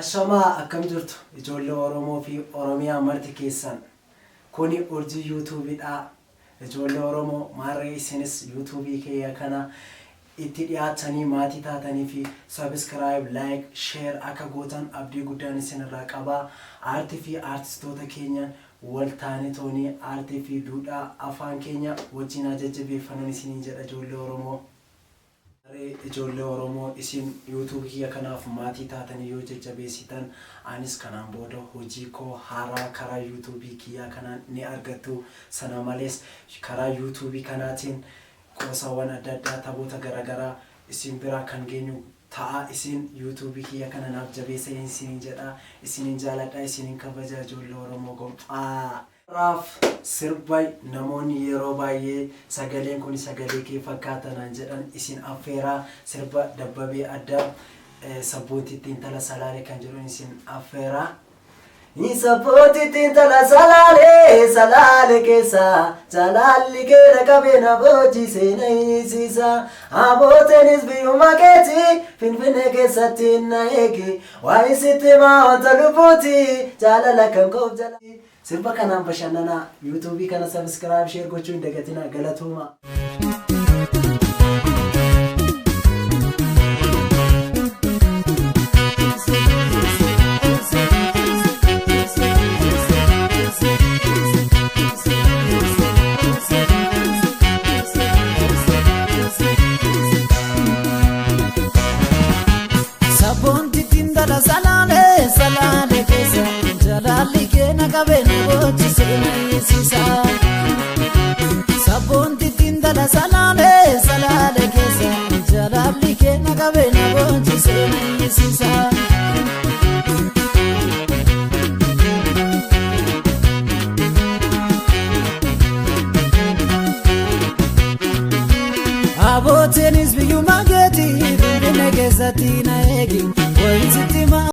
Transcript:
Ashamaa, akkam jirtu ijoollee Oromoo fi Oromiyaa marti keessan? Kuni Urjii YouTubeiidha. Ijoollee Oromoo, maarree isinis YouTubeii kiyya kana itti dhiyaatanii maatii taatanii fi subscribe, like, share akka gootan abdii guddaan isinirraa qaba. Aartii fi aartistoota keenya wal taane toonii aartii fi duudhaa afaan keenya wajjin haa jajjabeeffannuun isiniin jedha, ijoollee Oromoo. Maarree ijoollee Oromoo, isin YouTubeii kiyya kanaaf maatii taatanii yoo jajjabeessitan, anis kanaan booda hojii koo haaraa karaa YouTubeii kiyyaa kanaan ni argattu. Sana malees karaa YouTubeii kanaatiin qoosawwan adda addaa, taphoota garaagaraa isin biraa kan geenyu ta'a. Isin YouTubeii kiyya kana naaf jabeessa isiniin jedha. Isinin jaaladha, isinin kabaja, ijoollee Oromoo gom'aa. Raaf sirba namoonni yeroo baay'ee "Sagaleen kun sagalee kee fakkaata" naan jedhan isin affeeraa. Sirba Dabbabee Addaa "Sabboontitti Intala Salaalee" kan jedhu isin affeeraa. Sabboontitti intala Salaalee, Salaale keessa jaalalli kee na qabee na boojisee na hiisiisa. Abooteenis biyyuma keeti, Finfinnee keessatti na eegi. Waa'ee sitti himaa wanta lubbuuti, jaalala kan koof jala. Sirba kanaan bashannanaa. YouTubeii kana subscribe, share gochuu hin dagatinaa. Galatooma. Sabboontitti intala Salaalee, Salaale keessa jaalalli kee na qabee na boojisee na hiisiisa. Sabboontitti intala Salaalee, Salaale keessa jaalalli kee na qabee na boojisee na hiisiisa. Abooteenis biyyuma keeti, Finfinnee keessatti na eegi. Wayi sitti maa.